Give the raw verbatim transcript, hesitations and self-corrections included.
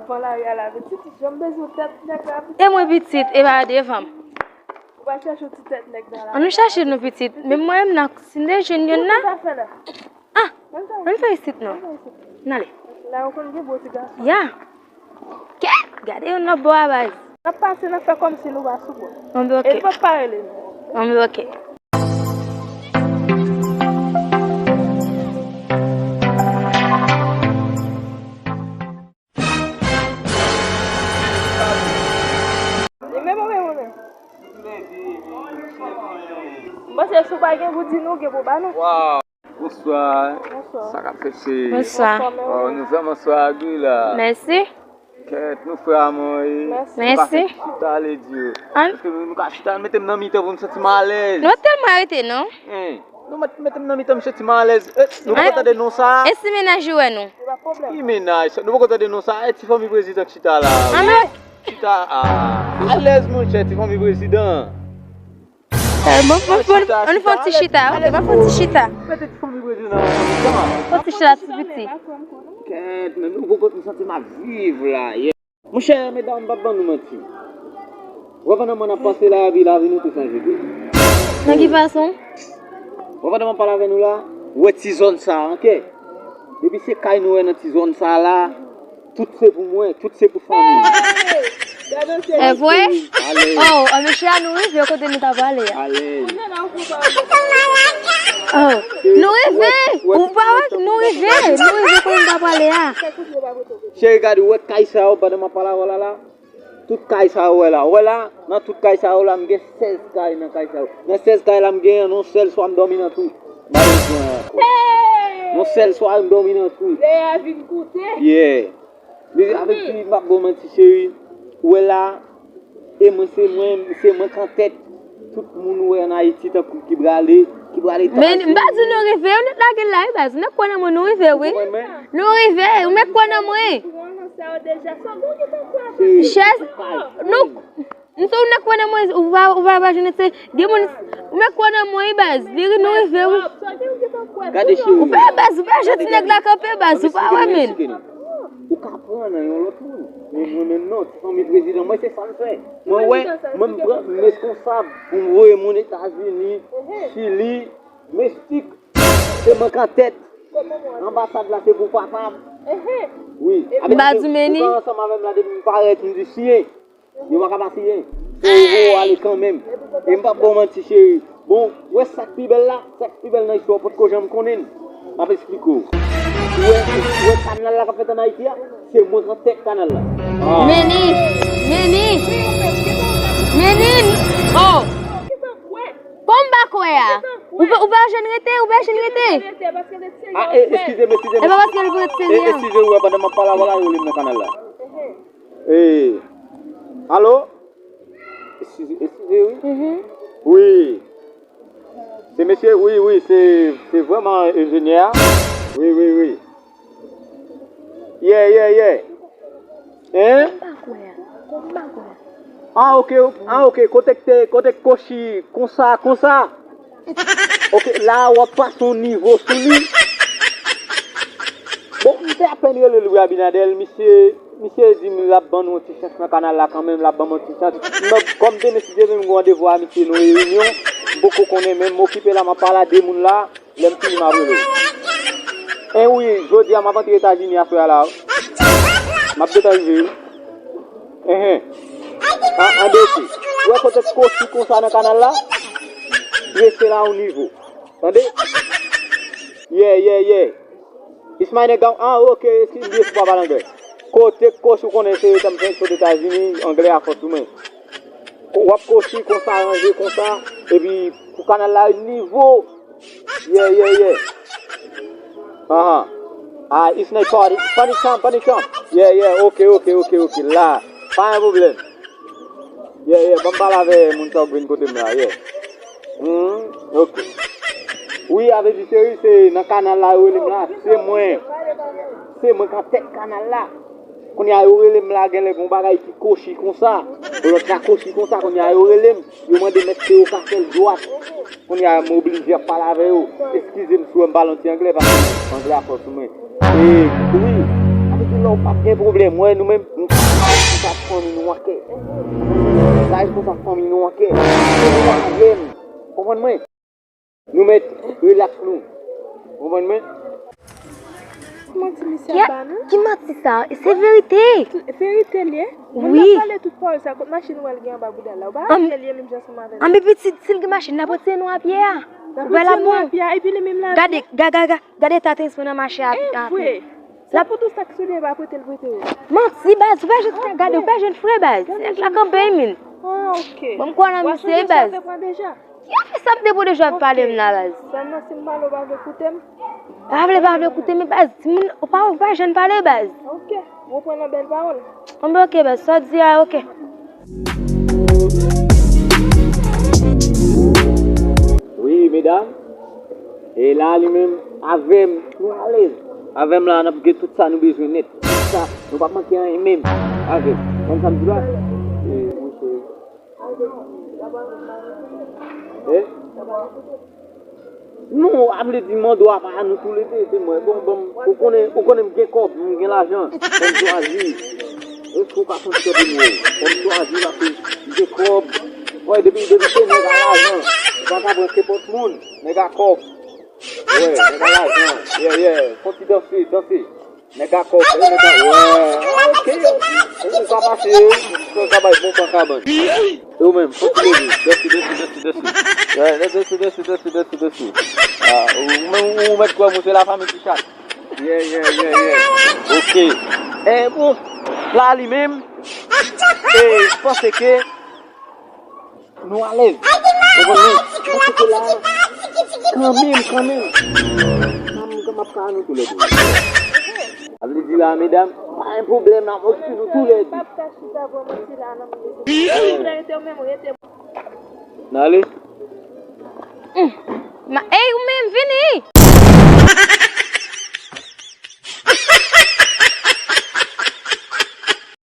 Pran lari a la, pitit, janm bezwen tèt nèg la, pitit. E mwen pitit, e pa devan m. Ou pa chèche yon ti tèt nèg nan la. Ann nou chèche nou pitit. Men mwen menm nan, si m te jwenn youn nan. Ou konn sa fè la? Ah, ann fè isit non. Ann fè isit. N ale. La, ou konn gen bon ti gason. Ya. Kèt, gade yon lòt bò a baz. N ap pase, n ap fè kòmsi nou pa sou bò. Ann oke. E li p ap pa rele nou. Ann oke. Li menm ou menm ou menm. M panse si w pa gen pou di nou, gen pou ba nou. Waw. Bonswa. Bonswa. Sa k ap fèt cheri? Bonswa. Bonswa, men. Oh, nou vrèman swag wi la. Mèsi. Kèt, nou frè a mwen wi. Mèsi. Nou pa fè chita ledi yo. Èske nou, nou ka chita, mete m nan mitan pou m santi m alèz? Nou tèlman arete non. Hein, nou mèt mete m nan mitan, m santi m alèz. Eh, nou poko tande non sa? E si mennaj ou wè nou? Ki mennaj? Nou poko tande non sa? Eh, ti fanmi prezidan k chita la. Chita, ah. Alèz monchè, ti fanmi prezidan. Eh, bon, bon, bon, ann fè yon ti chita. Ok, ann fè yon ti chita. Mete ti fanmi prezidan. Fè yon ti chita ti piti. Kèt, men nou poko, m santi m ap viv la. Monchè, medam, m p ap ban nou manti. Ou wè pandan mwen ap pase la, epi lavi nou tou chanje tou. Nan ki fason? Ou wè pandan mwen ap pale avè nou la, ou wè ti zòn sa a, ok? Depi se kay nou wè nan ti zòn sa a la, tout se pou mwen, tout se pou fanmi. E vre? Oh, oh, mesye a nou rive kote nou ta prale a. Oh, nou rive! Ou pa wè? Nou rive! Nou rive kote nou ta prale a. Cheri, gade, ou wè kay sa yo pandan m ap pale avè w la la? Tout kay sa yo, ou wè la. Ou wè la, nan tout kay sa yo la, m gen sèz kay nan kay sa yo. Nan sèz kay la, m gen yon sèl swa m dòmi nan tou. M pa bezwen ankò. Yon sèl swa m dòmi nan tou. Lè a vin koute. Yeah. Li avèk ti, m p ap ba w manti, cheri. Ou wè la, e mwen, se mwen, se mwen k antèt. Tout moun ou wè ann Ayiti tankou ki prale, ki prale Etazini. Men m pa di nou rive, yo nèt lage l la wi baz. Nèt kwè nan mwen, nou rive wi. Nou rive, ou mèt kwè nan mwen. Chèz, nou, m sou nèt kwè nan mwen, ou pa, ou pa, pa jwenn se gen moun, ou mèt kwè nan mwen wi baz. Li ri, nou rive wi. Gade cheri. Ou pa wè baz, ou pa wè jan ti nèg la kanpe baz, ou pa wè men. Ou ka pran nan yon lòt moun. Men mwen menm non, ti fanmi prezidan, mwen se sa m fè. Mwen wè, mwen m pran, m reskonsab pou m voye moun Etazini, Chili, Meksik. Se mwen k antèt. Anbasad la se pou papa m. Wi. M pa di meni. Ou ka ansanm avè m la depi m parèt, m di siyen. Yo pa ka pa siyen. Fò w ale kanmenm. E m p ap ba w manti cheri. Bon, ou wè sa k pi bèl la? Sa k pi bèl nan istwa w potko janm konnen l. M ap esplike w. Ou wè, ou wè kanal la k ap fèt ann Ayiti a? Se mwen k antèt kanal la. Meni! Meni! Meni! Oh! Kòman m pa kwè a? Ou pa, ou pa jwenn rete, ou pa jwenn rete? Ah, eh, eskize m, eskize m. E pa paske l ret serye. Eh, eskize, ou wè, pandan m ap pale avè w la, yo rele m nan kanal la. Eh, alo? Eskize, eskize, wi. Wi. Se mesye, wi, wi, se, se vrèman enjenyè a. Wi, wi, wi. Yeah, yeah, yeah. Hein? Ah, ok, ah, ok. Kote k te, kote k kochi konsa, konsa. Ok, la w ap pase yon nivo sou li. Bon, m te apèn rele l wi Abinader, misye, misye di m l ap ban nou yon ti chans nan kanal la kanmenm, l ap ban m yon ti chans. Men kòm demen si Dye vle m gen randevou a misye nan reyinyon, m poko konnen menm, m okipe la, m ap pale a de moun la, lè m fini m ap rele w. En wi, jodi a m ap antre Etazini aswè a la. M ap gentan rive wi. Enhen. An, an de kou. Ou wè kote kochi konsa nan kanal la? Prese la yon nivo. Tande? Yeah, yeah, yeah. It's my nigga. Ah, ok, eskize m, byen si w pa pale anglè. Kote kochi ou konnen se yo t ap fè sot Etazini, anglè a fò sou mwen. Ko-, w ap kochi konsa, ranje konsa, epi pou kanal la nivo. Yeah, yeah, yeah. Aha. Ah, it's night party. Panic time, panic time. Yeah, yeah, ok, ok, ok, ok. La. Pa gen pwoblèm. Yeah, yeah, ban m pale avè moun sa yo k vin kote m la, yeah. Hmm, ok. Wi, avè di cheri, se nan kanal la yo rele m la, se mwen. Se mwen k antèt kanal la. Kounye a yo rele m la, genlè gon bagay ki kochi konsa. Lòt la kochi konsa, kounye a yo rele m. Yo mande m èske yo ka fè l dwat. Kounye a m oblije ap pale avè yo. Eskize m si w wè m pale yon ti anglè, paske anglè a fò sou mwen. E, wi. Lè w p ap gen pwoblèm, wè, nou menm, nou ka responsab fanmi nou an kè. Nou ka responsab fanmi nou an kè. Nou pa avè m. Konprann mwen? Nou mèt rilaks nou. Konprann mwen? Manti misye ap ba nou? Ki manti sa? Se verite. Verite l ye? Moun nan pale tout pawòl sa, kot machin ou wè l gen anba bouda l la? Ou pa wè l ye menm jan ansanm avè nou? Anben pitit, si l gen machin, l ap retire nou a pye a. L ap retire nou a pye a, epi li menm la. Gade, ga- ga- ga- gade eta tens mwen nan mache a. E vre. Sa pou tout sa k sou li, pa prete l prete yo. Manti, baz, ou pa jwenn frè, gade, ou pa jwenn frè, baz. Nèg la kanpe, min. Ah, ok. Bon, m kwè nan misye, baz. Sa te pran deja? Ki afè sa m te pran deja ap pale m la, baz? Sa m nan, si m pale, ou pa vle koute m? Pa vle, pa vle koute m, baz. Timoun, ou pa, ou pa jwenn pale, baz. Ok, ou pran nan bèl pawòl. Bon, ok, baz, sa w di a, ok. Wi, medam. E la, li menm, avè m, nou alèz. Avè m la, n ap gen tout sa nou bezwen nèt. Tout sa, nou p ap manke anyen menm. Avè m. Konn sa m di la? E, monchè. E? Non, a vle di mande w a pa nou toulede, se mwen. Bon, bon, ou konnen, ou konnen m gen kòb, m gen lajan. Fò m chwazi. Èske ou ka konte sou mwen? Fò m chwazi paske m gen kòb. Wè, depi, depi se nèg a lajan, ou pa ka pran kenpòt moun. Nèg a kòb. Wè, nèg a lajan. Yeah, yeah. Fò ti danse, danse. Nèg a kòb, e nèg a, wè, ok. Ou ka pase, ou ka bay bon pan kabann. E ou menm, fò ti leve. Danse, danse, danse, danse. Wè, danse, danse, danse, danse, danse. Ah, ou menm, ou mèt kwè m, ou se lafanmi ki chat. Yeah, yeah, yeah, yeah. Ok. E bon, la li menm, e m panse ke nou alèz. Ou konprann? Mwen kite la. Kanmenm, kanmenm. M ap ka nou toulède. Sa vle di la, medam, pa gen pwoblèm, n ap okipe nou toulède. M ap ka chita vrèman ti la, non, mesye. Si w vle rete, ou menm rete. N ale.